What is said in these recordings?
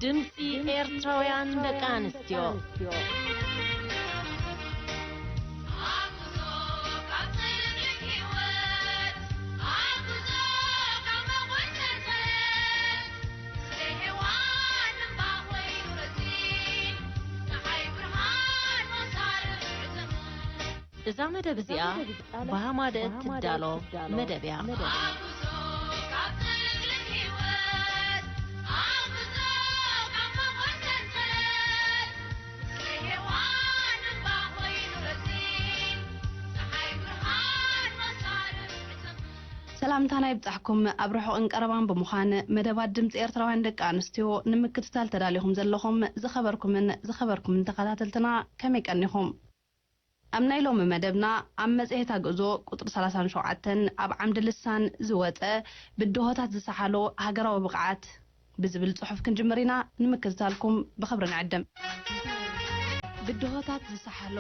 ድምፂ ኤርትራውያን ደቂ ኣንስትዮ። እዛ መደብ እዚኣ ብሃማደት ትዳሎ መደብ እያ። ሰላምታና ይብጻሕኩም። ኣብ ርሑቕን ቀረባን ብምዃን መደባት ድምፂ ኤርትራውያን ደቂ ኣንስትዮ ንምክትታል ተዳሊኹም ዘለኹም ዝኸበርኩምን ዝኸበርኩምን ተኸታተልትና፣ ከመይ ቀኒኹም? ኣብ ናይ ሎሚ መደብና፣ ኣብ መጽሔት ኣግእዞ ቁጽሪ ሰላሳን ሸውዓተን ኣብ ዓምዲ ልሳን ዝወጸ፣ ብድሆታት ዝሰሓሎ ሃገራዊ ብቕዓት ብዝብል ጽሑፍ ክንጅምር ኢና። ንምክትታልኩም ብኽብሪ ንዕድም። ብድሆታት ዝሰሓሎ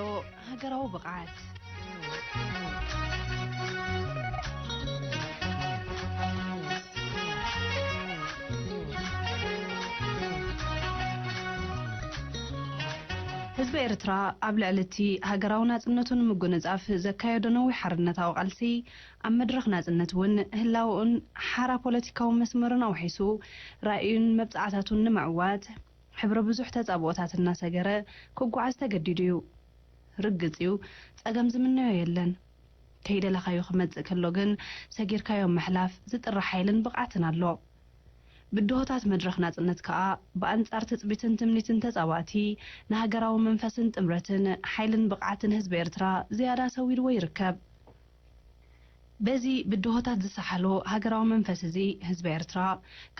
ሃገራዊ ብቕዓት። ህዝቢ ኤርትራ ኣብ ልዕሊ እቲ ሃገራዊ ናጽነቱ ንምጉንጻፍ ዘካየዶ ነዊሕ ሓርነታዊ ቃልሲ፣ ኣብ መድረኽ ናጽነት እውን ህላወኡን ሓራ ፖለቲካዊ መስመሩን ኣውሒሱ፣ ራእዩን መብጻዕታቱን ንምዕዋት፣ ሕብረ ብዙሕ ተጻብኦታት እናሰገረ ክጓዓዝ ተገዲዱ እዩ። ርግጽ እዩ፣ ጸገም ዝምነዮ የለን። ከይደለኻዮ ክመጽእ ከሎ ግን፣ ሰጊርካዮ ምሕላፍ ዝጥሪ ሓይልን ብቕዓትን ኣሎ። ብድሆታት መድረኽ ናጽነት ከኣ፣ ብኣንጻር ትጽቢትን ትምኒትን ተጻባእቲ፣ ንሃገራዊ መንፈስን ጥምረትን፣ ሓይልን ብቕዓትን ህዝቢ ኤርትራ ዝያዳ ሰዊድዎ ይርከብ። በዚ ብድሆታት ዝሰሓሎ ሃገራዊ መንፈስ እዚ፣ ህዝቢ ኤርትራ፣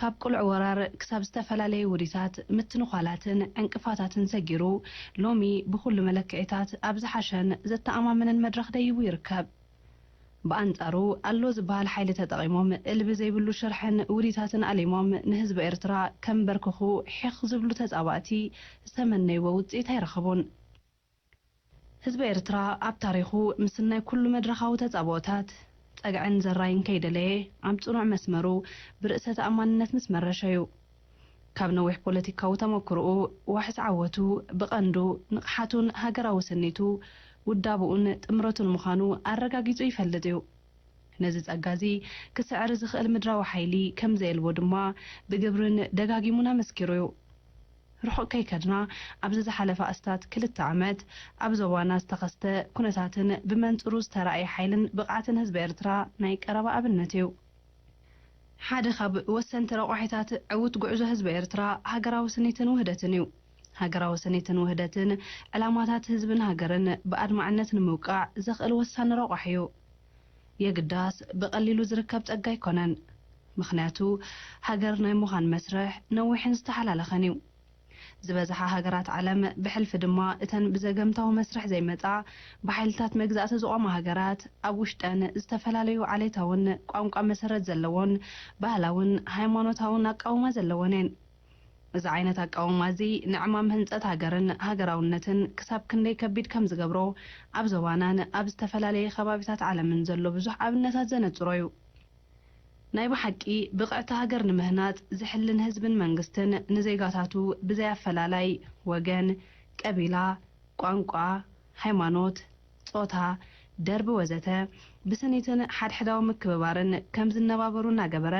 ካብ ቅሉዕ ወራር ክሳብ ዝተፈላለዩ ውዲታት፣ ምትንዃላትን ዕንቅፋታትን ሰጊሩ፣ ሎሚ ብኹሉ መለክዒታት ኣብ ዝሓሸን ዘተኣማምንን መድረኽ ደይቡ ይርከብ። ብኣንጻሩ፣ ኣሎ ዝበሃል ሓይሊ ተጠቒሞም፣ እልቢ ዘይብሉ ሽርሕን ውዲታትን ኣሊሞም፣ ንህዝቢ ኤርትራ ከንበርክኹ ሒኽ ዝብሉ ተጻባእቲ ዝተመነይዎ ውጽኢት ኣይረኸቡን። ህዝቢ ኤርትራ ኣብ ታሪኹ ምስናይ ኩሉ መድረኻዊ ተጻብኦታት ጸግዕን ዘራይን ከይደለየ ኣብ ጽኑዕ መስመሩ ብርእሰ ተኣማንነት ምስ መረሸ እዩ። ካብ ነዊሕ ፖለቲካዊ ተመክሮኡ ዋሕስ ዓወቱ ብቐንዱ ንቕሓቱን ሃገራዊ ስኒቱ ውዳብኡን ጥምረቱን ምዃኑ ኣረጋጊጹ ይፈልጥ እዩ። ነዚ ጸጋ እዚ ክስዕር ዝኽእል ምድራዊ ሓይሊ ከም ዘየልቦ ድማ ብግብርን ደጋጊሙን ኣመስኪሩ እዩ። ርሑቕ ከይከድና፣ ኣብዚ ዝሓለፈ ኣስታት ክልተ ዓመት ኣብ ዞባና ዝተኸስተ ኩነታትን ብመንጽሩ ዝተራእየ ሓይልን ብቕዓትን ህዝቢ ኤርትራ ናይ ቀረባ ኣብነት እዩ። ሓደ ካብ ወሰንቲ ረቋሒታት ዕዉት ጉዕዞ ህዝቢ ኤርትራ ሃገራዊ ስኒትን ውህደትን እዩ። ሃገራዊ ስኒትን ውህደትን ዕላማታት ህዝብን ሃገርን ብኣድማዕነት ንምውቃዕ ዘኽእል ወሳኒ ረቋሒ እዩ። የግዳስ ብቐሊሉ ዝርከብ ጸጋ ኣይኮነን። ምኽንያቱ፣ ሃገር ናይ ምዃን መስርሕ ነዊሕን ዝተሓላለኸን እዩ። ዝበዝሓ ሃገራት ዓለም፣ ብሕልፊ ድማ እተን ብዘገምታዊ መስርሕ ዘይመጻ ብሓይልታት መግዛእቲ ዝቖማ ሃገራት፣ ኣብ ውሽጠን ዝተፈላለዩ ዓሌታውን ቋንቋ መሰረት ዘለዎን ባህላውን ሃይማኖታውን ኣቃውማ ዘለወን እየን። እዚ ዓይነት ኣቃውማ እዚ ንዕማም ህንጸት ሃገርን ሃገራውነትን ክሳብ ክንደይ ከቢድ ከም ዝገብሮ ኣብ ዞባናን ኣብ ዝተፈላለየ ከባቢታት ዓለምን ዘሎ ብዙሕ ኣብነታት ዘነጽሮ እዩ። ናይ ብሓቂ ብቕዕቲ ሃገር ንምህናጽ ዝሕልን ህዝብን መንግስትን ንዜጋታቱ ብዘይ ኣፈላላይ ወገን፣ ቀቢላ፣ ቋንቋ፣ ሃይማኖት፣ ጾታ፣ ደርቢ ወዘተ ብስኒትን ሓድሕዳዊ ምክብባርን ከም ዝነባበሩ እናገበረ፣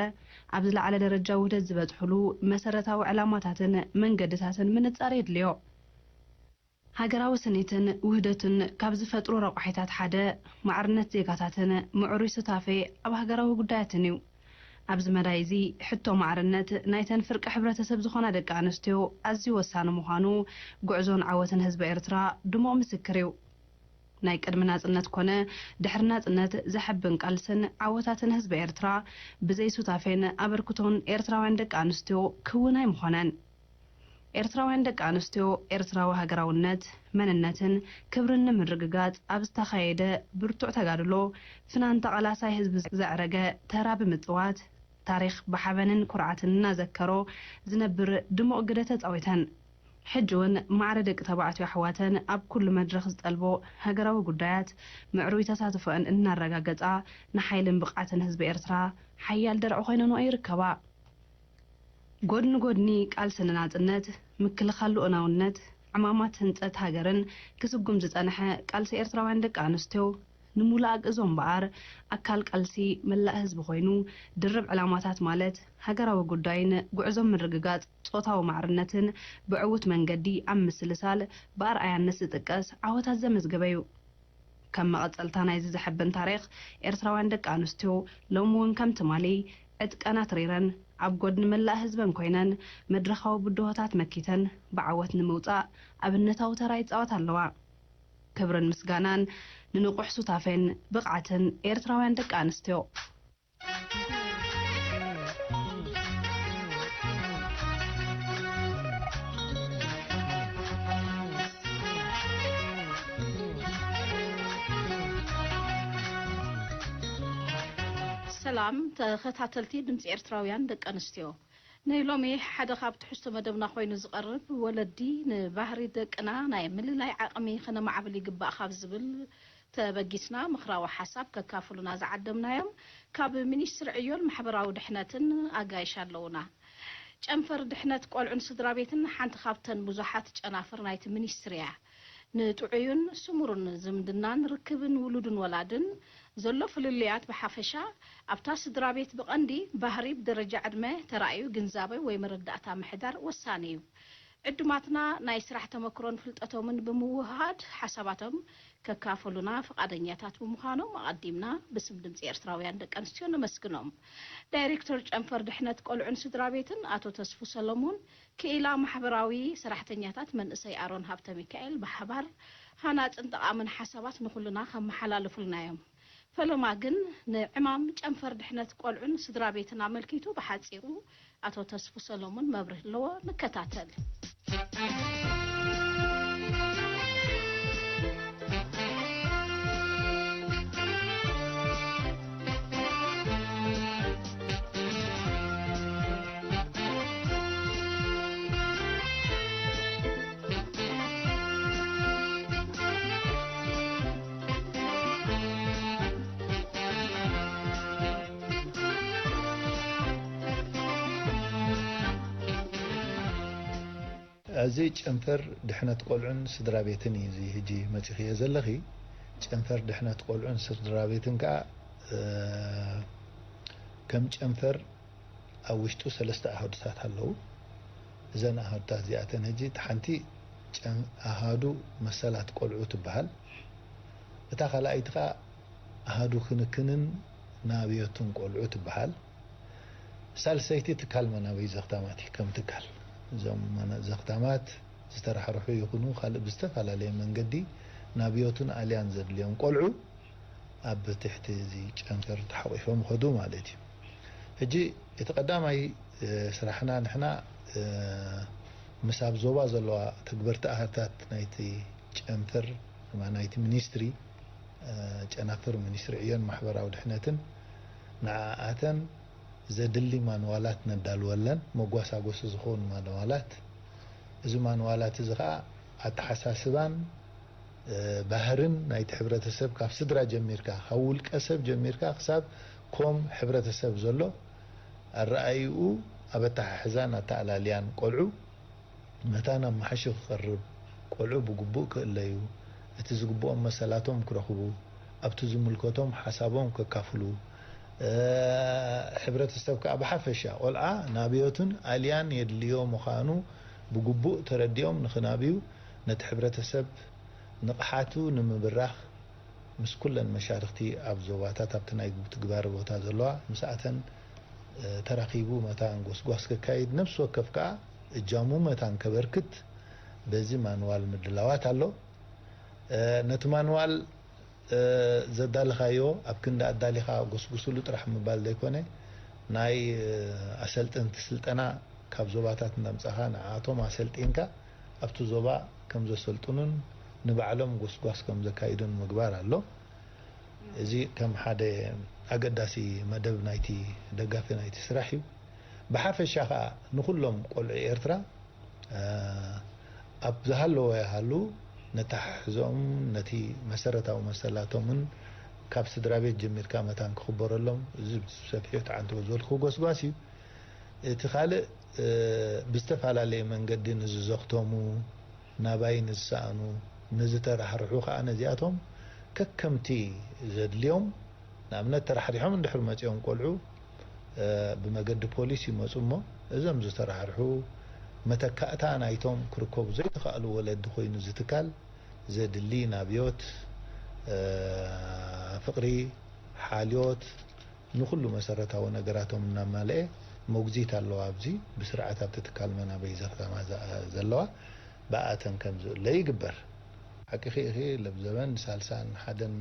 ኣብ ዝለዓለ ደረጃ ውህደት ዝበጽሑሉ መሰረታዊ ዕላማታትን መንገድታትን ምንጻር የድልዮ። ሃገራዊ ስኒትን ውህደትን ካብ ዝፈጥሩ ረቋሒታት ሓደ ማዕርነት ዜጋታትን ምዕሩይ ሱታፌ ኣብ ሃገራዊ ጉዳያትን እዩ። ኣብዚ መዳይ እዚ ሕቶ ማዕርነት ናይተን ፍርቂ ሕብረተሰብ ዝኾና ደቂ ኣንስትዮ ኣዝዩ ወሳኒ ምዃኑ ጉዕዞን ዓወትን ህዝቢ ኤርትራ ድሙቕ ምስክር እዩ። ናይ ቅድሚ ናጽነት ኮነ ድሕሪ ናጽነት ዘሐብን ቃልስን ዓወታትን ህዝቢ ኤርትራ ብዘይ ሱታፌን ኣበርክቶን ኤርትራውያን ደቂ ኣንስትዮ ክውን ኣይምኾነን። ኤርትራውያን ደቂ ኣንስትዮ ኤርትራዊ ሃገራውነት፣ መንነትን ክብርን ንምርግጋጽ ኣብ ዝተኻየደ ብርቱዕ ተጋድሎ፣ ፍናን ተቓላሳይ ህዝቢ ዘዕረገ ተራ ብምጽዋት፣ ታሪኽ ብሓበንን ኩርዓትን እናዘከሮ ዝነብር ድሙቕ ግደ ተጻዊተን። ሕጂ እውን ማዕረ ደቂ ተባዕትዮ ኣሕዋተን ኣብ ኩሉ መድረኽ ዝጠልቦ ሃገራዊ ጉዳያት ምዕሩይ ተሳትፎአን እናረጋገጻ፣ ንሓይልን ብቕዓትን ህዝቢ ኤርትራ ሓያል ደርዒ ኮይነንኦ ይርከባ። ጎድኒ ጎድኒ ቃልሲ ንናጽነት፣ ምክልኻል ልኡላውነት፣ ዕማማት ህንጸት ሃገርን ክስጉም ዝጸንሐ ቃልሲ ኤርትራውያን ደቂ ኣንስትዮ፣ ንምሉእ ኣግእዞ እምበኣር፣ ኣካል ቃልሲ መላእ ህዝቢ ኮይኑ፣ ድርብ ዕላማታት ማለት ሃገራዊ ጉዳይን ጉዕዞ ምርግጋጽ ጾታዊ ማዕርነትን ብዕዉት መንገዲ ኣብ ምስልሳል ብኣርኣያነት ዝጥቀስ ዓወታት ዘመዝገበ እዩ። ከም መቐጸልታ ናይዚ ዘሐብን ታሪኽ፣ ኤርትራውያን ደቂ ኣንስትዮ ሎሚ እውን ከም ትማሊ ዕጥቀን ኣትሪረን ኣብ ጎድኒ መላእ ህዝበን ኮይነን መድረኻዊ ብድሆታት መኪተን ብዓወት ንምውጻእ ኣብነታዊ ተራ ይጻወታ ኣለዋ። ክብርን ምስጋናን ንንቑሕ ሱታፌን ብቕዓትን ኤርትራውያን ደቂ ኣንስትዮ። ሰላም ተኸታተልቲ ድምፂ ኤርትራውያን ደቂ ኣንስትዮ። ናይ ሎሚ ሓደ ካብ ትሕዝቶ መደብና ኮይኑ ዝቐርብ፣ ወለዲ ንባህሪ ደቅና ናይ ምልላይ ዓቕሚ ከነማዕብል ይግባእ ካብ ዝብል ተበጊስና ምኽራዊ ሓሳብ ከካፍሉና ዝዓደምናዮም ካብ ሚኒስትሪ ዕዮን ማሕበራዊ ድሕነትን ኣጋይሽ ኣለዉና። ጨንፈር ድሕነት ቆልዑን ስድራ ቤትን ሓንቲ ካብተን ብዙሓት ጨናፍር ናይቲ ሚኒስትሪ እያ። ንጥዑይን ስሙርን ዝምድናን ርክብን ውሉድን ወላድን ዘሎ ፍልልያት ብሓፈሻ ኣብታ ስድራ ቤት ብቐንዲ ባህሪ ብደረጃ ዕድመ ተራእዩ ግንዛበ ወይ መረዳእታ ምሕዳር ወሳኒ እዩ። ዕዱማትና ናይ ስራሕ ተመክሮን ፍልጠቶምን ብምውህሃድ ሓሳባቶም ከካፈሉና ፍቓደኛታት ብምዃኖም ኣቐዲምና ብስም ድምፂ ኤርትራውያን ደቂ ኣንስትዮ ነመስግኖም። ዳይሬክተር ጨንፈር ድሕነት ቆልዑን ስድራ ቤትን ኣቶ ተስፉ ሰለሙን፣ ክኢላ ማሕበራዊ ሰራሕተኛታት መንእሰይ ኣሮን ሃብተ ሚካኤል ብሓባር ሃናጽን ጠቓምን ሓሳባት ንኹልና ከመሓላልፉልና እዮም። ፈለማ ግን ንዕማም ጨንፈር ድሕነት ቆልዑን ስድራ ቤትን ኣመልኪቱ ብሓጺሩ ኣቶ ተስፉ ሰሎሙን መብርሂ ኣለዎ። ንከታተል። እዚ ጨንፈር ድሕነት ቆልዑን ስድራ ቤትን እዩ። እዚ ሕጂ መጺኽዮ ዘለኺ ጨንፈር ድሕነት ቆልዑን ስድራ ቤትን ከኣ፣ እ፣ ከም ጨንፈር ኣብ ውሽጡ ሰለስተ ኣሃዱታት ኣለዉ። እዘን ኣሃዱታት እዚኣተን ሕጂ፣ እቲ ሓንቲ ጨን-፣ ኣሃዱ መሰላት ቆልዑ ትበሃል። እታ ካልኣይቲ ከኣ ኣሃዱ ክንክንን ናብዮትን ቆልዑ ትበሃል። ሳልሰይቲ ትካል መናበይ ዘኽታማት እዩ። ከም ትካል፣ እዞም መና-፣ ዘኽታማት ዝተራሕርሑ ይኹኑ ካልእ ብዝተፈላለየ መንገዲ ናብዮትን ኣልያን ዘድልዮም ቆልዑ ኣብ ትሕቲ እዚ ጨንፈር ተሓቒፎም ይኸዱ ማለት እዩ። ሕጂ እቲ ቀዳማይ፣ እ፣ ስራሕና ንሕና፣ እ፣ ምስ ኣብ ዞባ ዘለዋ ተግበርቲ ኣሃታት ናይቲ ጨንፈር፣ ድማ ናይቲ ሚኒስትሪ፣ እ፣ ጨናፍር ሚኒስትሪ ዕዮን ማሕበራዊ ድሕነትን ንዓኣተን ዘድሊ ማንዋላት ነዳልወለን፣ መጓሳጎሲ ዝኸውን ማንዋላት። እዚ ማንዋላት እዚ ኸኣ ኣተሓሳስባን፣ እ፣ ባህርን ናይቲ ሕብረተሰብ ካብ ስድራ ጀሚርካ፣ ካብ ውልቀ ሰብ ጀሚርካ ክሳብ ኮም ሕብረተሰብ ዘሎ ኣረኣይኡ ኣብ ኣተሓሕዛን ኣተኣላልያን ቆልዑ መታን ኣመሓይሹ ክቐርብ፣ ቆልዑ ብግቡእ ክእለዩ፣ እቲ ዝግብኦም መሰላቶም ክረኽቡ፣ ኣብቲ ዝምልከቶም ሓሳቦም ከካፍሉ፣ እ፣ ሕብረተሰብ ከኣ ብሓፈሻ ቆልዓ ናብዮትን ኣልያን የድልዮ ምዃኑ ብግቡእ ተረዲኦም ንኽናብዩ፣ ነቲ ሕብረተሰብ ንቕሓቱ ንምብራኽ ምስ ኩለን መሻርኽቲ ኣብ ዞባታት ኣብቲ ናይ ትግባረ ቦታ ዘለዋ ምስኣተን፣ እ፣ ተራኺቡ መታን ጎስጓስ ከካይድ፣ ነፍሲ ወከፍ ከኣ እጃሙ መታን ከበርክት በዚ ማንዋል ምድላዋት ኣሎ። እ፣ ነቲ ማንዋል፣ እ፣ ዘዳለኻዮ ኣብ ክንዲ ኣዳሊኻ ጎስጉስሉ ጥራሕ ምባል ዘይኮነ፣ ናይ፣ እ፣ ኣሰልጠንቲ ስልጠና ካብ ዞባታት እናምጻኻ ንዓኣቶም ኣሰልጢንካ ኣብቲ ዞባ ከም ዘሰልጥኑን ንባዕሎም ጎስጓስ ከም ዘካይዱን ምግባር ኣሎ። እዚ ከም ሓደ ኣገዳሲ መደብ ናይቲ ደጋፊ ናይቲ ስራሕ እዩ። ብሓፈሻ ኸኣ ንኹሎም ቆልዑ ኤርትራ፣ እ፣ ኣብ ዝሃለዎ ይሃሉ ነተሓሕዞም፣ ነቲ መሰረታዊ መሰላቶምን ካብ ስድራ ቤት ጀሚርካ መታን ክኽበረሎም፣ እዚ ብሰፊሑ ተዓንተቦ ዝበልኩ ጎስጓስ እዩ። እቲ ካልእ ብዝተፈላለየ መንገዲ ንዝዘኽተሙ፣ ናባይ ንዝሰኣኑ፣ ንዝተራሕርሑ ከኣ ነዚኣቶም ከከምቲ ዘድልዮም፣ ንኣብነት ተራሕሪሖም እንድሕር መጺኦም ቆልዑ ብመገዲ ፖሊስ ይመጹ እሞ፣ እዞም ዝተራሕርሑ መተካእታ ናይቶም ክርከቡ ዘይተኻእሉ ወለዲ ኮይኑ ዝትካል ዘድሊ ናብዮት፣ ፍቕሪ፣ ሓልዮት፣ ንኹሉ መሰረታዊ ነገራቶም እናማልኤ መጉዚት ኣለዋ። ኣብዚ ብስርዓት ኣብቲ ትካል መናበይ ዘኽተማ ዘለዋ ብኣተን ከም ዝእለ ይግበር። ሓቂኺ ኢኺ፣ ለብዘበን ሳልሳን ሓደን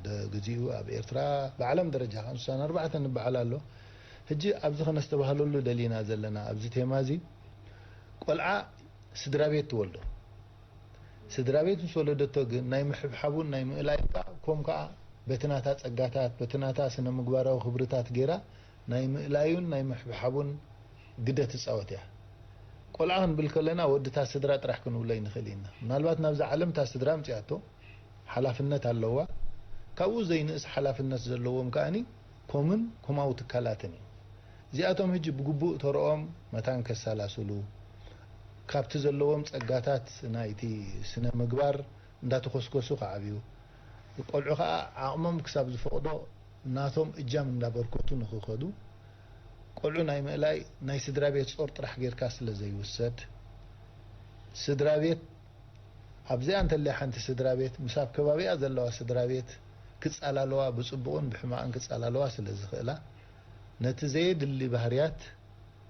ደ-፣ ግዚኡ ኣብ ኤርትራ ብዓለም ደረጃ ከኣ ስሳን ኣርባዕተን ይበዓል ኣሎ። ሕጂ ኣብዚ ከነስተባህለሉ ደሊና ዘለና ኣብዚ ቴማ እዚ፣ ቆልዓ ስድራ ቤት ትወልዶ። ስድራ ቤት ምስ ወለደቶ ግን ናይ ምሕብሓቡን ናይ ምእላይን ከኣ፣ ኮም ከኣ በቲ ናታ ጸጋታት፣ በቲ ናታ ስነ ምግባራዊ ክብርታት ገይራ ናይ ምእላዩን ናይ ምሕብሓቡን ግደ ትጻወት እያ። ቆልዓ ክንብል ከለና ወዲ እታ ስድራ ጥራሕ ክንብሎ ኣይንኽእል ኢና። ምናልባት ናብዛ ዓለም እታ ስድራ ኣምጺኣቶ፣ ሓላፍነት ኣለዋ። ካብኡ ዘይንእስ ሓላፍነት ዘለዎም ከኣኒ ኮምን ኮማዊ ትካላትን እዩ። እዚኣቶም ሕጂ ብግቡእ ተርኦም መታን ከሰላስሉ፣ ካብቲ ዘለዎም ጸጋታት ናይቲ ስነ ምግባር እንዳተኮስኮሱ ክዓብዩ፣ ቆልዑ ከኣ ዓቕሞም ክሳብ ዝፈቕዶ ናቶም እጃም እንዳበርከቱ ንኽኸዱ፣ ቆልዑ ናይ ምእላይ ናይ ስድራ ቤት ጾር ጥራሕ ጌርካ ስለ ዘይውሰድ፣ ስድራ ቤት ኣብዚኣ እንተልያ ሓንቲ ስድራ ቤት ምስ ኣብ ከባቢኣ ዘለዋ ስድራ ቤት ክጻላለዋ፣ ብጽቡቕን ብሕማቕን ክጻላለዋ ስለ ዝኽእላ፣ ነቲ ዘየድሊ ባህርያት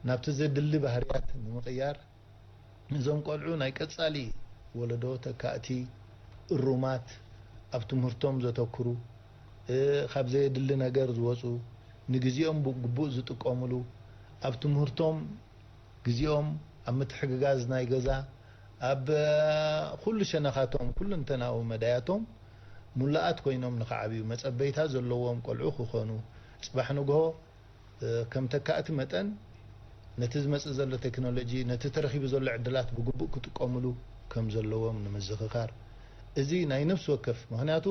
ናብቲ ዘድሊ ባህርያት ንምቕያር፣ እዞም ቆልዑ ናይ ቀጻሊ ወለዶ ተካእቲ፣ እሩማት፣ ኣብ ትምህርቶም ዘተኩሩ፣ እ፣ ካብ ዘየድሊ ነገር ዝወጹ፣ ንግዜኦም ብግቡእ ዝጥቀሙሉ፣ ኣብ ትምህርቶም ግዜኦም ኣብ ምትሕግጋዝ ናይ ገዛ፣ ኣብ፣ እ፣ ኩሉ ሸነኻቶም፣ ኩሉ እንተናዊ መዳያቶም ሙሉኣት ኮይኖም ንኽዓብዩ መጸበይታ ዘለዎም ቆልዑ ክኾኑ፣ ጽባሕ ንግሆ፣ እ፣ ከም ተካእቲ መጠን ነቲ ዝመጽእ ዘሎ ቴክኖሎጂ፣ ነቲ ተረኺቡ ዘሎ ዕድላት ብግቡእ ክጥቀሙሉ ከም ዘለዎም ንምዝኽኻር፣ እዚ ናይ ነፍሲ ወከፍ፣ ምኽንያቱ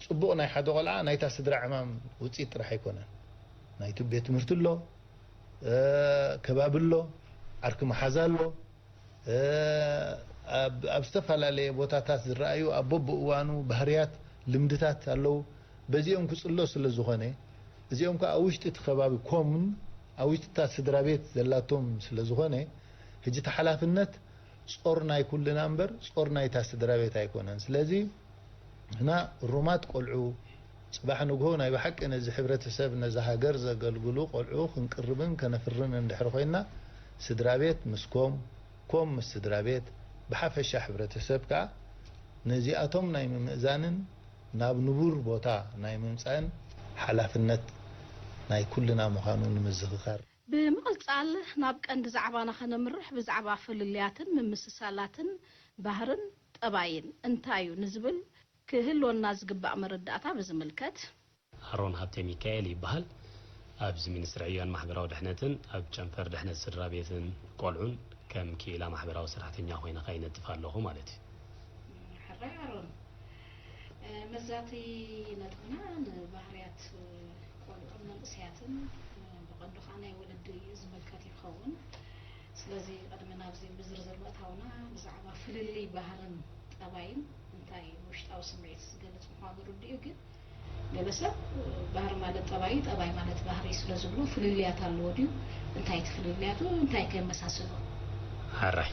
ጽቡቕ ናይ ሓደ ቆልዓ ናይታ ስድራ ዕማም ውጽኢት ጥራሕ ኣይኮነን። ናይቲ ቤት ትምህርቲ ኣሎ፣ እ፣ ከባቢ ኣሎ፣ ዓርኪ መሓዛ ኣሎ፣ እ፣ ኣብ፣ ኣብ ዝተፈላለየ ቦታታት ዝረኣዩ ኣብ በብእዋኑ ባህርያት፣ ልምድታት ኣለዉ። በዚኦም ክጽሎ ስለ ዝኾነ፣ እዚኦም ከኣ ኣብ ውሽጢ እቲ ከባቢ ኮሙን ኣብ ውሽጢ እታ ስድራ ቤት ዘላቶም ስለ ዝኾነ፣ ሕጂ እቲ ሓላፍነት ጾር ናይ ኩልና እምበር ጾር ናይታ ስድራ ቤት ኣይኮነን። ስለዚ ንሕና ሩማት ቆልዑ፣ ጽባሕ ንግሆ ናይ ብሓቂ ነዚ ሕብረተሰብ፣ ነዛ ሃገር ዘገልግሉ ቆልዑ ክንቅርብን ከነፍርን እንድሕር ኮይንና፣ ስድራ ቤት ምስ ኮም፣ ኮም ምስ ስድራ ቤት፣ ብሓፈሻ ሕብረተሰብ ከኣ ነዚኣቶም ናይ ምምእዛንን ናብ ንቡር ቦታ ናይ ምምጻእን ሓላፍነት ናይ ኩልና ምዃኑ ንምዝኽኻር። ብምቕጻል ናብ ቀንዲ ዛዕባና ከነምርሕ፣ ብዛዕባ ፍልልያትን ምምስሳላትን ባህርን ጠባይን እንታይ እዩ ንዝብል ክህልወና ዝግባእ መረዳእታ ብዝምልከት። ኣሮን ሃብተ ሚካኤል ይበሃል። ኣብዚ ሚኒስትሪ ዕዮን ማሕበራዊ ድሕነትን ኣብ ጨንፈር ድሕነት ስድራ ቤትን ቆልዑን ከም ክኢላ ማሕበራዊ ሰራሕተኛ ኮይነ ከይነጥፍ ኣለኹ ማለት እዩ። ሕራይ ኣሮን፣ እ፣ መዛቲ ነጥብና ንባህርያት፣ እ፣ ቆልዑን መንእሰያትን፣ እ፣ ብቐንዱ ከዓ ናይ ወለዲ ዝምልከት ይኸውን። ስለዚ ቅድሚ ናብዚ ብዝርዝር ምእታውና ብዛዕባ ፍልልይ ባህርን ጠባይን እንታይ ውሽጣዊ ስምዒት ዝገልጽ ምዃኑ ርዱእ እዩ፣ ግን ገለ ሰብ ባህሪ ማለት ጠባይ እዩ፣ ጠባይ ማለት ባህሪ እዩ ስለ ዝብሉ ፍልልያት ኣለዎ ድዩ? እንታይ እቲ ፍልልያቱ? እንታይ ከ የመሳስሎ? ሓራይ፣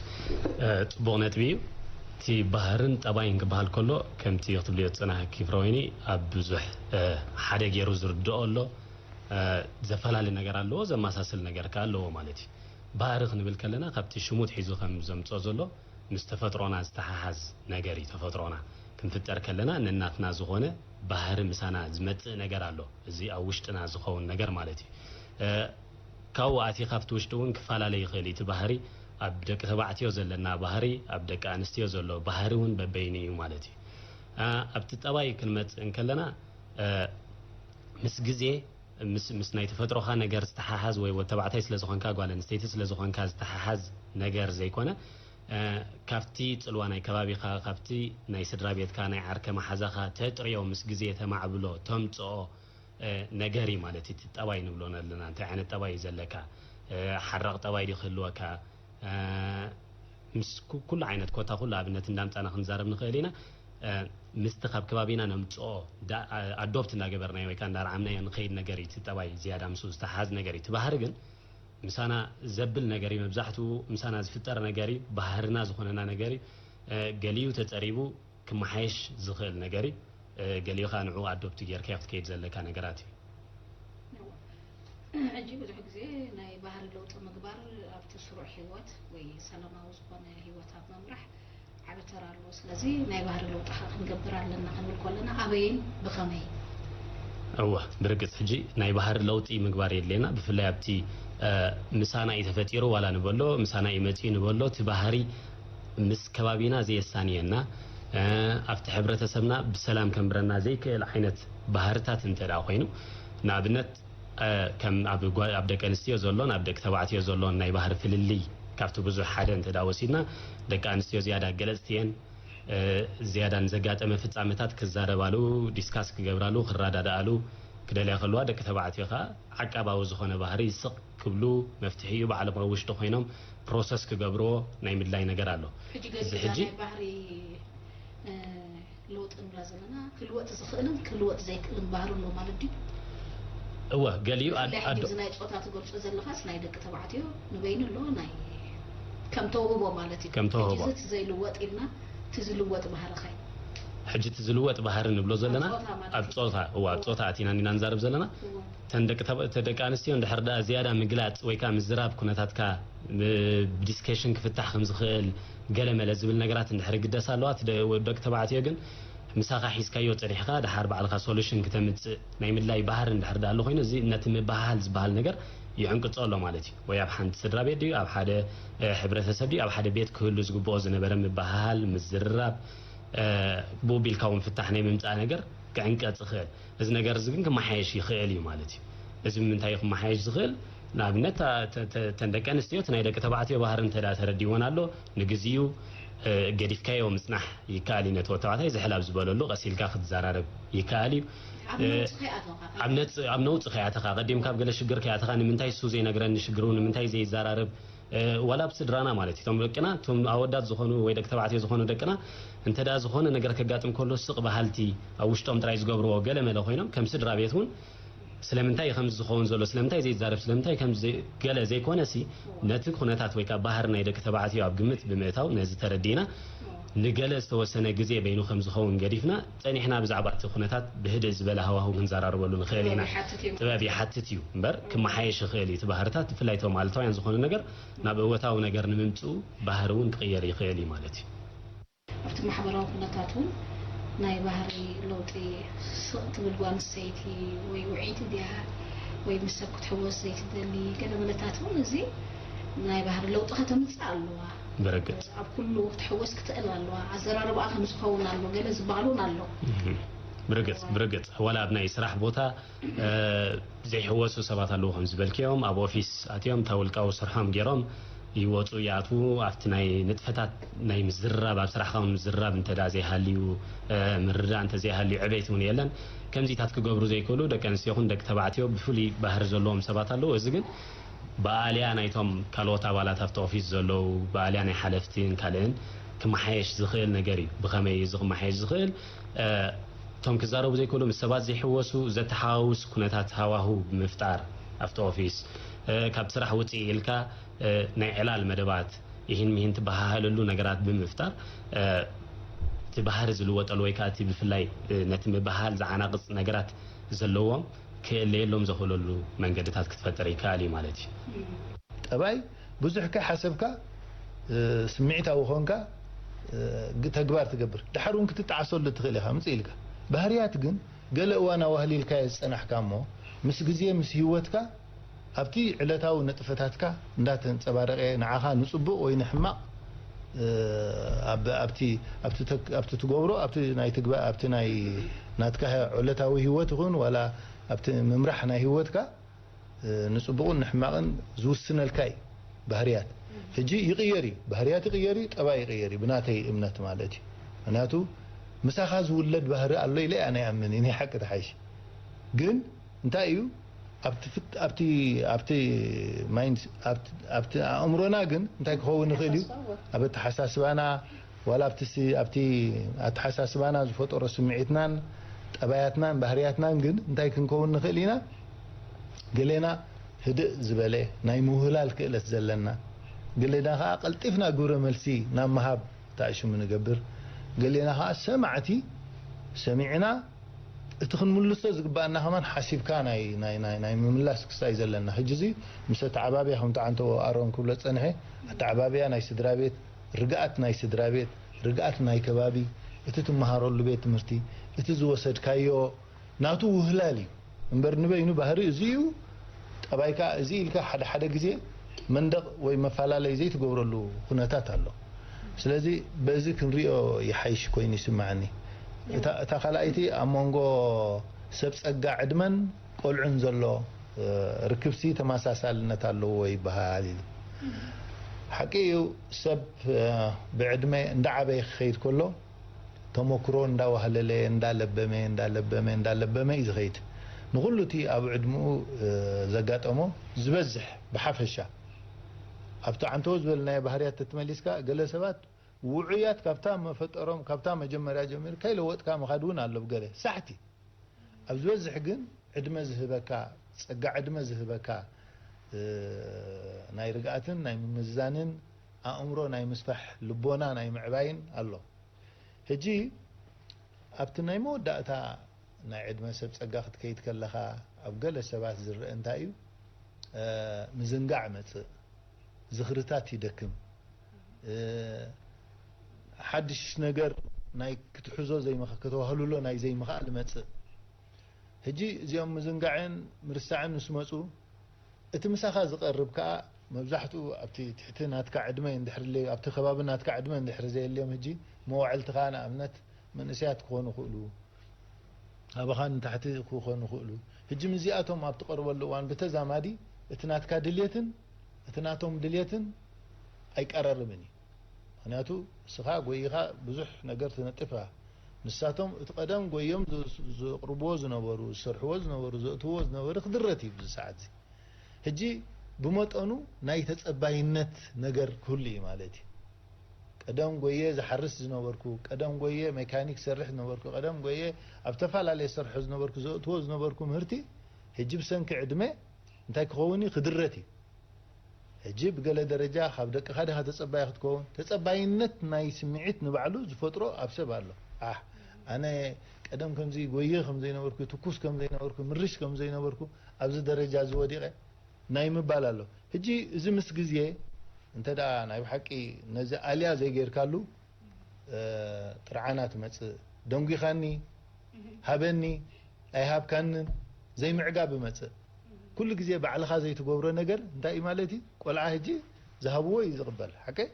እ፣ ጽቡቕ ነጥቢ እዩ። እቲ ባህርን ጠባይን ክበሃል ከሎ፣ ከምቲ ክትብልዮ ዝጸናሕኪ ፍረወይኒ፣ ኣብ ብዙሕ፣ እ፣ ሓደ ገይሩ ዝርድኦ ኣሎ። እ፣ ዘፈላለ ነገር ኣለዎ፣ ዘመሳስል ነገር ከኣ ኣለዎ ማለት እዩ። ባህሪ ክንብል ከለና፣ ካብቲ ሽሙ ኣትሒዙ ከም ዘምጽኦ ዘሎ፣ ምስ ተፈጥሮና ዝተሓሓዝ ነገር እዩ። ተፈጥሮና ክንፍጠር ከለና ነናትና ዝኾነ ባህሪ ምሳና ዝመጽእ ነገር ኣሎ። እዚ ኣብ ውሽጥና ዝኸውን ነገር ማለት እዩ። እ፣ ካብኡ ኣትዩ ካብቲ ውሽጢ እውን ክፈላለ ይኽእል እዩ። እቲ ባህሪ ኣብ ደቂ ተባዕትዮ ዘለና ባህሪ፣ ኣብ ደቂ ኣንስትዮ ዘሎ ባህሪ እውን በበይኑ እዩ ማለት እዩ። እ፣ ኣብቲ ጠባይ ክንመጽእ እንከለና፣ እ፣ ምስ ግዜ፣ ምስ፣ ምስ ናይ ተፈጥሮኻ ነገር ዝተሓሓዝ ወይ ወዲ ተባዕታይ ስለ ዝኾንካ ጓል ኣንስተይቲ ስለ ዝኾንካ ዝተሓሓዝ ነገር ዘይኮነ፣ እ፣ ካብቲ ጽልዋ ናይ ከባቢኻ፣ ካብቲ ናይ ስድራ ቤትካ፣ ናይ ዓርከ መሓዛኻ ተጥርዮ፣ ምስ ግዜ ተማዕብሎ፣ ተምጽኦ፣ እ፣ ነገር እዩ ማለት እዩ። እቲ ጠባይ ንብሎ ኣለና፣ እንታይ ዓይነት ጠባይ እዩ ዘለካ? ሓራቕ ጠባይ ድዩ ክህልወካ? ምስ ኩሉ ዓይነት ኮታ ኩሉ ኣብነት እንዳምፃና ክንዛረብ ንኽእል ኢና። ምስቲ ካብ ከባቢና ነምፅኦ ኣዶፕት እንዳገበርናዮ ወይ ከዓ እንዳርዓምናዮ ንኸይድ ነገር እዩ። እቲ ጠባይ ዝያዳ ምስኡ ዝተሓዝ ነገር እዩ። እቲ ባህሪ ግን ምሳና ዘብል ነገር እዩ። መብዛሕትኡ ምሳና ዝፍጠር ነገር እዩ። ባህርና ዝኾነና ነገር እዩ። ገሊኡ ተፀሪቡ ክመሓየሽ ዝኽእል ነገር እዩ። ገሊኡ ከዓ ንዕኡ ኣዶፕት ጌርካዮ ክትከይድ ዘለካ ነገራት እዩ። ሕጂ ብዙሕ ግዜ ናይ ባህሪ ለውጢ ምግባር ኣብቲ ስሩዕ ህይወት ወይ ሰላማዊ ዝኾነ ህይወት ኣብ ምምራሕ ዓቢ ተራ ኣለዎ። ስለዚ ናይ ባህሪ ለውጢ ከዓ ክንገብር ኣለና ክንብል ከለና ኣበይን ብኸመይ? እወ፣ ብርግጽ ሕጂ ናይ ባህሪ ለውጢ ምግባር የድልየና። ብፍላይ ኣብቲ ምሳና እዩ ተፈጢሩ ዋላ ንበሎ፣ ምሳና እዩ መጺኡ ንበሎ፣ እቲ ባህሪ ምስ ከባቢና ዘየሳንየና፣ ኣብቲ ሕብረተሰብና ብሰላም ከንብረና ዘይክእል ዓይነት ባህርታት እንተ ደኣ ኮይኑ፣ ንኣብነት ከም ኣብ ደቂ ኣንስትዮ ዘሎን ኣብ ደቂ ተባዕትዮ ዘሎን ናይ ባህሪ ፍልልይ ካብቲ ብዙሕ ሓደ እንተ ደኣ ወሲድና፣ ደቂ ኣንስትዮ ዝያዳ ገለጽቲ እየን። ዝያዳ ንዘጋጠመ ፍጻመታት ክዛረባሉ፣ ዲስካስ ክገብራሉ፣ ክረዳድኣሉ ክደልያ ከለዋ፣ ደቂ ተባዕትዮ ከኣ ዓቃባዊ ዝኾነ ባህሪ ስቕ ክብሉ፣ መፍትሒ እዩ፣ ባዕሎም ኣብ ውሽጢ ኮይኖም ፕሮሰስ ክገብርዎ ናይ ምድላይ ነገር ኣሎ። ሕጂ እዚ ገሊኡ ሕጂ ናይ ባህሪ ለውጢ ንብላ ዘለና ክልወጥ ዝኽእልን ክልወጥ ዘይክእልን ባህሪ ኣሎ ማለት ድዩ? እወ፣ ገሊኡ ብፍላይ ሕጂ ኣብዚ ናይ ጾታ ትገልጾ ዘለኻስ ናይ ደቂ ተባዕትዮ ንበይኑ ኣሎ፣ ናይ ከም ተውህቦ ማለት እዩ። ከም ተውህቦ። ሕጂ እዚ እቲ ዘይልወጥ ኢልና እቲ ዝልወጥ ባህሪ ኸ? ሕጂ እቲ ዝልወጥ ባህሪ ንብሎ ዘለና ኣብ ጾታ ማለት ኣብ እዩ። ጾታ እወ ኣብ ጾታ ኣቲና ኢና ንዛረብ ዘለና። እወ። ተን ደቂ ተባ- ተ- ደቂ ኣንስትዮ እንድሕር ደኣ ዝያዳ ምግላጽ ወይ ከዓ ምዝራብ ኩነታትካ ብዲስከሽን ክፍታሕ ከም ዝኽእል ገለ መለ ዝብል ነገራት እንድሕር ግደስ ኣለዋ። እቲ ደ- ወ- ደቂ ተባዕትዮ ግን ምሳኻ ሒዝካዮ ጸኒሕካ ድሓር ባዕልኻ ሶሉሽን ክተምጽእ ናይ ምድላይ ባህሪ እንድሕር ደኣ ኣሎ ኮይኑ፣ እዚ ነቲ ምብህሃል ዝበሃል ነገር ይዕንቅጾ ኣሎ ማለት እዩ። ወይ ኣብ ሓንቲ ስድራ ቤት ድዩ፣ ኣብ ሓደ ሕብረተሰብ ድዩ፣ ኣብ ሓደ ቤት ክህሉ ዝግብኦ ዝነበረ ምብህሃል፣ ምዝርራብ፣ ብኡ ቢልካ እውን ፍታሕ ናይ ምምጻእ ነገር ክዕንቀጽ ይኽእል። እዚ ነገር እዚ ግን ክመሓየሽ ይኽእል እዩ ማለት እዩ። እዚ ብምንታይ እዩ ክመሓየሽ ዝኽእል? ንኣብነት ተን ደቂ ኣንስትዮ እቲ ናይ ደቂ ተባዕትዮ ባህሪ እንተ ተረዲወን ኣሎ፣ ንግዚኡ ገዲፍካዮ ምጽናሕ ይከኣል እዩ። ነቲ ወተባዕታይ ዝሕል ኣብ ዝበለሉ ቀስ ኢልካ ክትዘራረብ ይከኣል እዩ። ኣብ ነውጺ ከይኣተኻ ቀዲም ካብ ገለ ሽግር ከይኣተኻ ንምንታይ እሱ ዘይነግረኒ ሽግሩ ንምንታይ ዘይዘራረብ ዋላ ኣብ ስድራና ማለት እዩ። እቶም ደቅና እቶም ኣወዳት ዝኾኑ ወይ ደቂ ተባዕትዮ ዝኾኑ ደቅና እንተ ደኣ ዝኾነ ነገር ከጋጥም ከሎ ስቕ በሃልቲ ኣብ ውሽጦም ጥራይ ዝገብርዎ ገለ መለ ኮይኖም ከም ስድራ ቤት እውን ስለምንታይ እዩ ከምዚ ዝኸውን ዘሎ ስለምንታይ ዘይዛረብ ስለምንታይ ከምዚ ገለ ዘይኮነ ሲ ነቲ ኩነታት ወይ ከዓ ባህሪ ናይ ደቂ ተባዕትዮ ኣብ ግምት ብምእታው ነዚ ተረዲእና ንገለ ዝተወሰነ ግዜ በይኑ ከም ዝኸውን ገዲፍና ጸኒሕና ብዛዕባ እቲ ኩነታት ብህድእ ዝበለ ሃዋህው ክንዘራርበሉ ንኽእል ኢና። ጥበብ ይሓትት እዩ እምበር ክመሓየሽ ይኽእል እዩ። እቲ ባህርታት ብፍላይ እቶም ኣሉታውያን ዝኾነ ነገር ናብ እወታዊ ነገር ንምምፅኡ ባህሪ እውን ክቕየር ይኽእል እዩ ማለት እዩ። ኣብቲ ማሕበራዊ ኩነታት እውን ናይ ባህሪ ለውጢ ስቕ ትብል ጓል ኣንስተይቲ ወይ ውዕይቲ ድያ ወይ ምስ ሰብ ክትሕወስ ዘይትደሊ ገለ መለታት እውን እዚ ናይ ባህሪ ለውጢ ከተምፅእ ኣለዋ። ብርግፅ ኣብ ኩሉ ክትሕወስ ክትእል ኣለዋ። ኣዘራርባኣ ከም ዝኸውን ኣሎ ገለ ዝበሃል እውን ኣሎ። ብርግፅ ብርግፅ ዋላ ኣብ ናይ ስራሕ ቦታ ዘይሕወሱ ሰባት ኣለዉ ከም ዝበልክዮም ኣብ ኦፊስ ኣትዮም እታ ውልቃዊ ስርሖም ገይሮም ይወፁ ይኣትዉ ኣብቲ ናይ ንጥፈታት ናይ ምዝርራብ ኣብ ስራሕካ እውን ምዝርራብ እንተ ዘይሃልዩ ምርዳእ እንተ ዘይሃልዩ ዕቤት እውን የለን። ከምዚታት ክገብሩ ዘይክእሉ ደቂ ኣንስትዮ ይኹን ደቂ ተባዕትዮ ብፍሉይ ባህሪ ዘለዎም ሰባት ኣለዉ። እዚ ግን ብኣልያ ናይቶም ካልኦት ኣባላት ኣብቲ ኦፊስ ዘለዉ ብኣልያ ናይ ሓለፍትን ካልእን ክመሓየሽ ዝኽእል ነገር እዩ። ብኸመይ እዚ ክመሓየሽ ዝኽእል? እቶም ክዛረቡ ዘይክእሉ ምስ ሰባት ዘይሕወሱ ዘተሓዋውስ ኩነታት ሃዋሁ ብምፍጣር ኣብቲ ኦፊስ ካብ ስራሕ ውፅእ ኢልካ ናይ ዕላል መደባት ይህን ሚህን ትበሃሃለሉ ነገራት ብምፍጣር እቲ ባህሪ ዝልወጠሉ ወይ ከዓ እቲ ብፍላይ ነቲ ምብሃሃል ዝዓናቕፅ ነገራት ዘለዎም ክእለየሎም ዘኽእለሉ መንገድታት ክትፈጥር ይከኣል እዩ ማለት እዩ። ጠባይ ብዙሕ ከይሓሰብካ ስምዒታዊ ኾንካ ተግባር ትገብር። ድሓር እውን ክትጠዓሰሉ ትኽእል ኢኻ ምፅእ ኢልካ። ባህርያት ግን ገለ እዋን ኣዋህሊልካዮ ዝፀናሕካ እሞ ምስ ግዜ ምስ ህይወትካ ኣብቲ ዕለታዊ ንጥፈታትካ እንዳተንፀባረቐ ንዓኻ ንፅቡቕ ወይ ንሕማቕ ኣብቲ ትገብሮ ኣብቲ ናይ ትግባ ኣብቲ ናይ ናትካ ዕለታዊ ህይወት ይኹን ዋላ ኣብቲ ምምራሕ ናይ ህይወትካ ንፅቡቕን ንሕማቕን ዝውስነልካ እዩ። ባህርያት ሕጂ ይቕየር እዩ፣ ባህርያት ይቕየር እዩ፣ ጠባይ ይቕየር እዩ ብናተይ እምነት ማለት እዩ። ምክንያቱ ምሳኻ ዝውለድ ባህሪ ኣሎ ኢለ ኣነ ይኣምን እየ፣ ናይ ሓቂ ተሓይሽ ግን እንታይ እዩ ኣብቲ ፍት ኣብቲ ኣብቲ ማይንድ ኣብቲ ኣብቲ ኣእምሮና ግን እንታይ ክኸውን ይኽእል እዩ? ኣብ ኣተሓሳስባና ዋላ ኣብቲ ሲ ኣብቲ ኣተሓሳስባና ዝፈጠሮ ስምዒትናን ጠባያትናን ባህርያትናን ግን እንታይ ክንከውን ንኽእል ኢና? ገሌና ህድእ ዝበለ ናይ ምውህላል ክእለት ዘለና፣ ገሌና ከኣ ቀልጢፍና ግብረ መልሲ ናብ ምሃብ ተኣሽሙ ንገብር፣ ገሌና ከኣ ሰማዕቲ ሰሚዕና እቲ ክንምልሶ ዝግባኣና ከማን ሓሲብካ ናይ ናይ ናይ ናይ ምምላስ ክሳይ ዘለና። ሕጂ እዚ ምስ ኣተዓባብያ ከምቲ ዓንተቦ ኣሮን ክብሎ ጸንሐ ኣተዓባብያ ናይ ስድራ ቤት፣ ርግኣት ናይ ስድራ ቤት፣ ርግኣት ናይ ከባቢ፣ እቲ ትመሃረሉ ቤት ትምህርቲ፣ እቲ ዝወሰድካዮ ናቱ ውህላል እዩ እምበር ንበይኑ ባህሪ እዚ እዩ ጠባይ ከኣ እዚ ኢልካ ሓደ ሓደ ግዜ መንደቕ ወይ መፈላለይ ዘይትገብረሉ ኩነታት ኣሎ። ስለዚ በዚ ክንሪኦ ይሓይሽ ኮይኑ ይስምዓኒ። እታ እታ ካልኣይቲ ኣብ መንጎ ሰብ ጸጋ ዕድመን ቆልዑን ዘሎ ርክብሲ ተመሳሳልነት ኣለዎ ይበሃል ኢሉ። ሓቂ እዩ ሰብ ብዕድመ እንዳዓበየ ክኸይድ ከሎ ተመክሮ እንዳዋህለለ እንዳለበመ እንዳለበመ እንዳለበመ እዩ ዝኸይድ። ንኹሉ እቲ ኣብ ዕድምኡ ዘጋጠሞ ዝበዝሕ ብሓፈሻ ኣብቲ ዓንተቦ ዝበልናዮ ባህርያት ተትመሊስካ ገለ ሰባት ውዑያት ካብታ መፈጠሮም ካብታ መጀመርያ ጀሚሩ ከይለወጥካ ምኻድ እውን ኣሎ ብገለ ሳሕቲ ኣብ ዝበዝሕ ግን ዕድመ ዝህበካ ጸጋ ዕድመ ዝህበካ ናይ ርግኣትን ናይ ምምዝዛንን ኣእምሮ ናይ ምስፋሕ ልቦና ናይ ምዕባይን ኣሎ። ሕጂ ኣብቲ ናይ መወዳእታ ናይ ዕድመ ሰብ ጸጋ ክትከይድ ከለኻ ኣብ ገለ ሰባት ዝረአ እንታይ እዩ? ምዝንጋዕ መጽእ፣ ዝኽርታት ይደክም፣ ሓድሽ ነገር ናይ ክትሕዞ ዘይምኽ- ከተዋህልሎ ናይ ዘይምኽኣል መጽእ። ሕጂ እዚኦም ምዝንጋዕን ምርሳዕን ምስ መጹ እቲ ምሳኻ ዝቐርብ ከኣ መብዛሕትኡ ኣብቲ ትሕቲ ናትካ ዕድመ እንድሕር ለዩ ኣብቲ ከባቢ ናትካ ዕድመ እንድሕር ዘየልዮም ሕጂ መዋዕልትኻ ንኣብነት መንእሰያት ክኾኑ ይኽእሉ ኣባኻ ንታሕቲ ክኾኑ ይኽእሉ። ሕጂ ምስዚኣቶም ኣብ ትቐርበሉ እዋን ብተዛማዲ እቲ ናትካ ድልየትን እቲ ናቶም ድልየትን ኣይቀራረብን እዩ። ምክንያቱ እስኻ ጎይኻ ብዙሕ ነገር ትነጥፍ ኢኻ። ንሳቶም እቲ ቀደም ጎዮም ዘ- ዘቕርብዎ ዝነበሩ ዝሰርሕዎ ዝነበሩ ዘእትዎ ዝነበሩ ክድረት እዩ ብዚ ሰዓት እዚ። ሕጂ ብመጠኑ ናይ ተጸባይነት ነገር ክህሉ እዩ ማለት እዩ። ቀደም ጎየ ዝሓርስ ዝነበርኩ፣ ቀደም ጎየ ሜካኒክ ሰርሕ ዝነበርኩ፣ ቀደም ጎየ ኣብ ተፈላለየ ሰርሖ ዝነበርኩ ዘእትዎ ዝነበርኩ ምህርቲ ሕጂ ብሰንኪ ዕድመ እንታይ ክኸውን እዩ ክድረት እዩ። ሕጂ ብገለ ደረጃ ካብ ደቅኻ ዲኻ ተጸባይ ክትከውን? ተጸባይነት ናይ ስምዒት ንባዕሉ ዝፈጥሮ ኣብ ሰብ ኣሎ። ኣሕ ኣነ ቀደም ከምዚ ጎየ ከም ዘይነበርኩ፣ ትኩስ ከም ዘይነበርኩ፣ ምርሽ ከም ዘይነበርኩ ኣብዚ ደረጃ እዚ ወዲቐ ናይ ምባል ኣሎ። ሕጂ እዚ ምስ ግዜ እንተ ደኣ ናይ ብሓቂ ነዚ ኣልያ ዘይጌርካሉ ጥርዓና ትመጽእ። ደንጒኻኒ፣ ሃበኒ፣ ኣይሃብካንን ዘይምዕጋብ ይመጽእ። ኩሉ ግዜ ባዕልኻ ዘይትገብሮ ነገር እንታይ እዩ ማለት እዩ? ቆልዓ ሕጂ ዝሃብዎ እዩ ዝቕበል። ሓቀይ?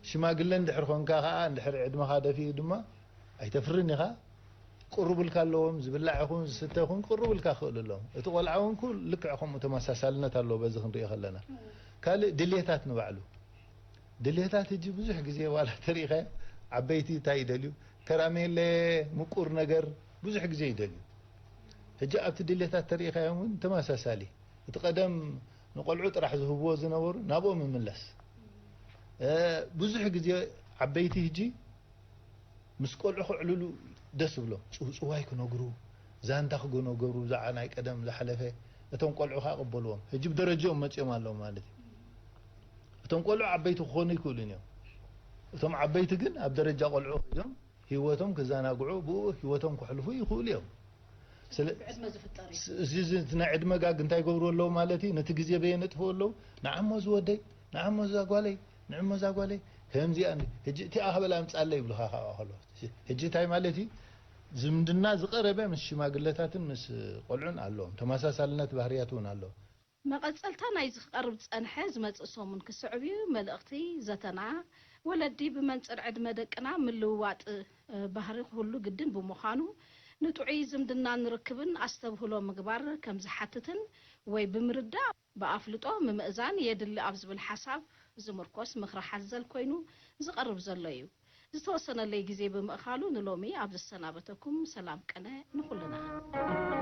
ሽማግለ እንድሕር ኾንካ ኸዓ እንድሕር ዕድመኻ ደፊኡ ድማ ኣይተፍርን ኢኻ። ክቕርቡልካ ኣለዎም፣ ዝብላዕ ይኹን ዝስተ ይኹን ክቕርቡልካ ክኽእሉ ኣለዎም። እቲ ቆልዓ እውን ኩ- ልክዕ ከምኡ ተመሳሳልነት ኣለዎ በዚ ክንሪኦ ከለና። ካልእ ድሌታት ንባዕሉ ድሌታት ሕጂ ብዙሕ ግዜ ዋላ ተሪኢኻዮ ዓበይቲ እንታይ ይደልዩ? ከራሜለ፣ ምቁር ነገር ብዙሕ ግዜ ይደልዩ። ሕጂ ኣብቲ ድሌታት ተሪኢኻዮም እውን ተመሳሳሊ። እቲ ቀደም ንቆልዑ ጥራሕ ዝህብዎ ዝነበሩ ናብኦም ይምለስ። ብዙሕ ግዜ ዓበይቲ ሕጂ ምስ ቆልዑ ከዕልሉ ደስ ብሎም። ጽውጽዋይ ክነግሩ፣ ዛንታ ክነገሩ፣ ብዛዕባ ናይ ቀደም ዝሓለፈ እቶም ቆልዑ ከኣ ቅበልዎም። ሕጂ ብደረጃኦም መጺኦም ኣለዉ ማለት እዩ። እቶም ቆልዑ ዓበይቲ ክኾኑ ይክእሉን እዮም። እቶም ዓበይቲ ግን ኣብ ደረጃ ቆልዑ ከይዶም ህይወቶም ክዘናግዑ፣ ብኡ ህይወቶም ከሕልፉ ይኽእሉ እዮም። ስለ- ብዕድመ ዝፍጠር እዩ። ስ- እዚ እዚ እቲ ናይ ዕድመ ጋግ እንታይ ይገብሩ ኣለዉ ማለት እዩ? ነቲ ግዜ በየ ነጥፍኡ ኣለዉ። ንዓሞ ዝወደይ፣ ንዓሞ እዛ ጓለይ፣ ንዕሞ እዛ ጓለይ ከምዚኣ እንዲ- ሕጂ እቲኣ ክበላ ኣምጻለይ ይብሉኻ። ካብኣ ከሎ ሕጂ እንታይ ማለት እዩ? ዝምድና ዝቐረበ ምስ ሽማግለታትን ምስ ቆልዑን ኣለዎም። ተመሳሳልነት ባህርያት እውን ኣለዎም። መቐጸልታ ናይዚ ክቐርብ ዝጸንሐ ዝመጽእ ሰሙን ክስዕብ እዩ። መልእኽቲ ዘተና፣ ወለዲ ብመንጽር ዕድመ ደቅና ምልውዋጥ ባህሪ ክህሉ ግድን ብምዃኑ፣ ንጥዑይ ዝምድናን ርክብን ኣስተብህሎ ምግባር ከም ዝሓትትን ወይ ብምርዳእ ብኣፍልጦ ምምእዛን የድሊ ኣብ ዝብል ሓሳብ ዝምርኮስ ምኽሪ ሓዘል ኮይኑ ዝቐርብ ዘሎ እዩ። ዝተወሰነለይ ግዜ ብምእኻሉ ንሎሚ ኣብዚ ዝሰናበተኩም። ሰላም ቅነ ንኹልና።